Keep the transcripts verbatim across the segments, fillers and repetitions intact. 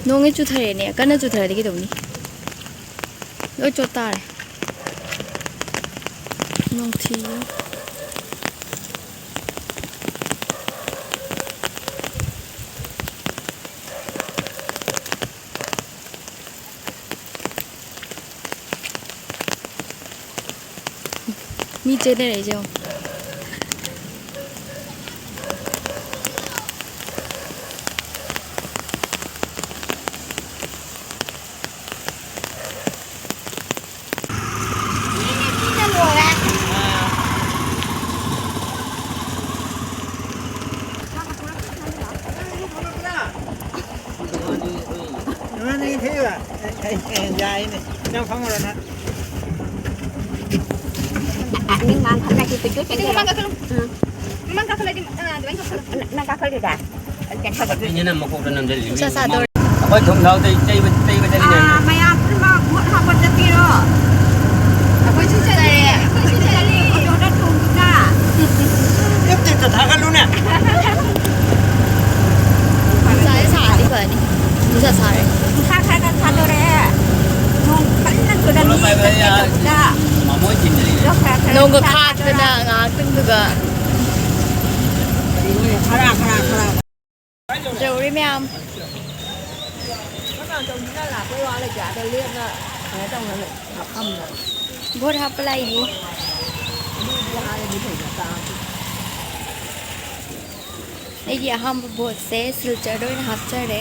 ꯅꯣꯡꯁꯦ ꯆꯨꯊꯔꯛꯑꯦꯅꯦ, ꯀꯟꯅ ꯆꯨꯊꯔꯗꯤ ꯀꯩꯗꯧꯅꯤ? ꯂꯣꯏ ꯆꯣꯠ ꯇꯥꯔꯦ꯫ ꯅꯣꯡꯊꯤ꯫ ꯃꯤ ꯆꯦꯟꯅꯔꯛꯏꯁꯦ ꯌꯦꯡꯉꯣ꯫ ꯌꯥꯏꯅꯦ꯫ ꯅꯪ ꯐꯝꯃꯨꯔꯣ ꯅꯪ꯫ ꯃꯤ ꯉꯥꯡ ꯈꯜꯂꯗꯤ ꯄꯤꯛꯇꯨ ꯆꯦꯟꯖꯔꯣ꯫ ꯃꯃꯥꯡ ꯀꯥꯈꯠꯂꯣ꯫ ꯎꯝ꯫ ꯃꯃꯥꯡ ꯀꯥꯈꯠꯂꯗꯤ, ꯑ, ꯑꯗꯨꯃꯥꯏꯅ ꯀꯥꯈꯠꯂꯣ꯫ ꯅ-, ꯅꯪ ꯀꯥꯈꯠꯂꯤꯗ꯫ ꯀꯩꯅꯣ ꯇꯧꯔꯣ꯫ ꯃꯤꯅ ꯃꯀꯣꯛꯇ ꯅꯝꯖꯜꯂꯤ꯫ ꯅꯨꯡꯁꯥ ꯃꯤ ꯁꯥꯗꯣꯔꯦ꯫ ꯑꯩꯈꯣꯏ ꯊꯨꯝ ꯊꯥꯎ ꯇꯩ-, ꯇꯩꯕ, ꯇꯩꯕ ꯆꯠꯂꯤꯅꯦ꯫ ꯑꯥ, ꯃꯌꯥꯝ ꯄꯨꯝꯅꯃꯛ ꯚꯣꯠ ꯍꯥꯞꯄ ꯆꯠꯄꯤꯔꯣ꯫ ꯑꯩꯈꯣꯏꯁꯨ ꯆꯠꯂꯦ꯫ ꯑꯩꯈꯣꯏꯁꯨ ꯆꯠꯂꯤ꯫ ꯑꯣꯇꯣꯗ ꯇꯣꯡꯗꯨꯅ꯫ ꯅꯨꯡꯁꯥꯁꯦ ꯁꯥꯔꯗꯤ ꯐꯅꯤ꯫ ꯅꯨꯡꯁꯥ ꯁꯥꯔꯦ꯫ ꯅꯨꯡꯁꯥ ꯈꯔ ꯈꯔ ꯁꯥꯗꯣꯔꯛꯑꯦ꯫ ꯅꯣꯡ ꯀꯟꯅ ꯆꯨꯔꯝꯃꯤ꯫ ꯀꯣꯂꯣꯝ ꯄꯥꯏꯕ ꯌꯥ-, ꯆꯠꯄꯗ ꯃꯃꯣꯏ ꯊꯤꯟꯗ꯭ꯔꯤ꯫ ꯈꯔ ꯈꯔ ꯅꯣꯡꯒ ꯅꯨꯡꯁꯥ ꯈꯥꯛꯇꯅ ꯁꯥꯗꯣꯔꯛꯑꯦ꯫ ꯉꯥꯏꯍꯥꯛꯇꯪꯗꯨꯒ꯫ ꯈꯔ, ꯈꯔ, ꯈꯔ꯫ ꯌꯧꯔꯦ ꯃꯌꯥꯝ꯫ ꯀꯅꯥ ꯇꯧꯅꯤꯡꯉꯥꯏ ꯂꯥꯛꯄꯩ ꯋꯥ ꯂꯩꯇꯦ꯫ ꯑꯥꯗ ꯂꯦꯞꯅ ꯀꯩꯅꯣ ꯇꯧꯅ ꯃꯐꯝꯗ꯫ ꯚꯣꯠ ꯍꯥꯞꯄ ꯂꯥꯛꯏꯅꯤ꯫ ꯑꯗꯨꯗꯤ ꯍꯥꯏꯔꯗꯤ ꯐꯩꯗ ꯇꯥꯔꯗꯤ꯫ ꯑꯩꯒꯤ ꯑꯍꯥꯟꯕ ꯚꯣꯠꯁꯦ ꯁꯤꯜꯆꯔꯗ ꯑꯣꯏꯅ ꯍꯥꯞꯆꯔꯦ꯫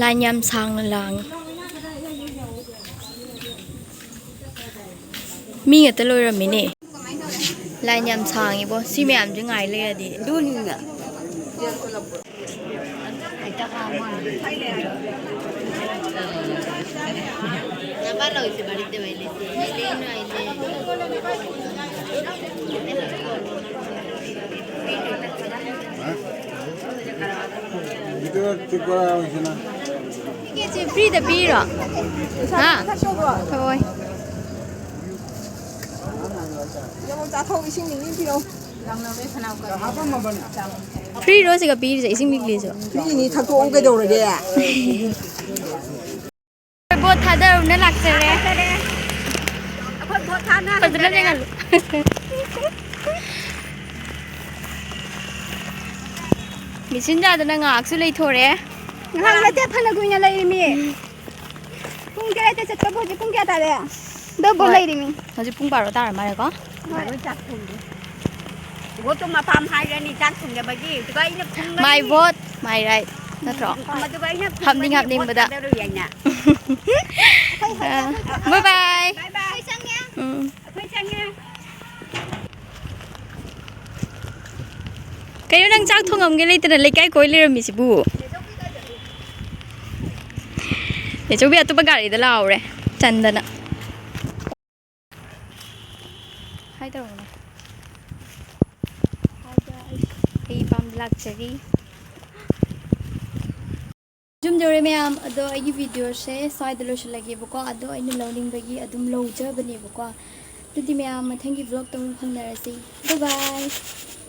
ꯂꯥꯏꯟ ꯌꯥꯝ ꯁꯥꯡꯅ ꯂꯥꯡꯉꯤ꯫ ꯃꯤ ꯉꯥꯛꯇ ꯂꯣꯏꯔꯝꯃꯤꯅꯦ꯫ ꯂꯥꯏꯟ ꯌꯥꯝ ꯁꯥꯡꯉꯤꯕꯣ꯫ ꯁꯤ ꯃꯌꯥꯝꯁꯦ ꯉꯥꯏ ꯂꯩꯔꯗꯤ꯫ ꯑꯗꯨꯅꯤꯅ꯫ ꯐ꯭ꯔꯤꯗ ꯄꯤꯔꯣ? ꯍꯥ? ꯍꯣꯏ꯫ ꯌꯦꯡꯉꯣ, ꯆꯥꯊꯣꯛ, ꯏꯁꯤꯡ ꯂꯤꯛꯂꯤ ꯄꯤꯔꯛꯑꯣ꯫ ꯐ꯭ꯔꯤꯔꯣ ꯁꯤꯒ ꯄꯤꯔꯤꯁꯦ, ꯏꯁꯤꯡ ꯂꯤꯛꯂꯤꯁꯨ? ꯃꯤꯅꯤ ꯊꯛꯇꯣꯛꯑꯣ ꯀꯩꯗꯧꯔꯒꯦ? ꯕꯣꯠ ꯊꯥꯗꯔꯨꯅ ꯂꯥꯛꯆꯔꯦ꯫ ꯑꯩꯈꯣꯏ ꯕꯣꯠ ꯊꯥꯅ ꯐꯖꯅ ꯍꯟꯖꯔꯦ꯫ ꯂꯦꯡꯍꯜꯂꯨ꯫ ꯃꯦꯆꯤꯟ ꯌꯥꯗꯅ ꯉꯥꯏꯍꯥꯛꯁꯨ ꯂꯩꯊꯣꯔꯦ꯫ ꯉꯥꯏꯍꯥꯛ ꯅꯠꯇꯦ, ꯐꯅ ꯀꯨꯏꯅ ꯂꯩꯔꯤꯃꯤ꯫ ꯄꯨꯡ ꯇꯔꯦꯠꯇ ꯆꯠꯄꯕꯨ ꯍꯧꯖꯤꯛ ꯄꯨꯡ ꯀꯌꯥ ꯇꯥꯔꯦ? ꯗꯕꯣ ꯍꯣꯏ꯫ ꯂꯩꯔꯤꯃꯤ꯫ ꯍꯧꯖꯤꯛ ꯄꯨꯡ ꯕꯥꯔꯣ ꯇꯥꯔ ꯃꯥꯜꯂꯦꯀꯣ? ꯍꯣꯏ꯫ ꯕꯥꯔꯣ ꯆꯥꯛ ꯊꯣꯡꯗꯦ꯫ ꯚꯣꯠꯇꯣ ꯃꯄꯥꯝ ꯍꯥꯏꯔꯅꯤ ꯆꯥꯛ ꯊꯣꯡꯗꯕꯒꯤ꯫ ꯑꯗꯨꯒ ꯑꯩꯅ ꯐꯨꯝꯒꯅꯤ꯫ My vote, my right. ꯅꯠꯇ꯭ꯔꯣ? ꯎꯝ, ꯑꯗꯨꯒ ꯑꯩꯅ ꯍꯥꯞꯅꯤꯡ ꯐꯨꯝꯒꯅꯤ, ꯍꯥꯞꯅꯤꯡꯕꯗ꯫ ꯚꯣꯠ ꯊꯥꯗꯔꯨꯏ ꯍꯥꯏꯅ꯫ Bye bye. Bye bye꯫ ꯎꯝ꯫ ꯑꯩꯈꯣꯏ ꯆꯪꯉꯦ꯫ ꯀꯩꯅꯣ ꯅꯪ ꯆꯥꯛ ꯊꯣꯡꯉꯝꯒꯦ ꯂꯩꯇꯅ ꯂꯩꯀꯥꯏ ꯀꯣꯏ ꯂꯩꯔꯝꯃꯤꯁꯤꯕꯨ? ꯅꯦꯆꯧꯕꯤ ꯑꯇꯣꯞꯄ ꯒꯥꯔꯤꯗ ꯂꯥꯎꯔꯦ ꯆꯟꯗꯅ꯫ ꯍꯥꯏ ꯇꯧꯔꯝꯃꯣ꯫ ꯑꯩ ꯄꯥꯝ ꯂꯥꯛꯆꯔꯤ꯫ ꯌꯨꯝ ꯌꯧꯔꯦ ꯃꯌꯥꯝ, ꯑꯗꯣ ꯑꯩꯒꯤ ꯚꯤꯗꯤꯑꯣꯁꯦ ꯁ꯭ꯋꯥꯏꯗ ꯂꯣꯏꯁꯤꯜꯂꯒꯦꯕꯀꯣ꯫ ꯑꯗꯣ ꯑꯩꯅ ꯂꯧꯅꯤꯡꯕꯒꯤ ꯑꯗꯨꯝ ꯂꯧꯖꯕꯅꯦꯕꯀꯣ꯫ ꯑꯗꯨꯗꯤ ꯃꯌꯥꯝ ꯃꯊꯪꯒꯤ ꯚ꯭ꯂꯣꯒꯇ ꯑꯃꯨꯛ ꯐꯪꯅꯔꯁꯤ꯫ Bye bye꯫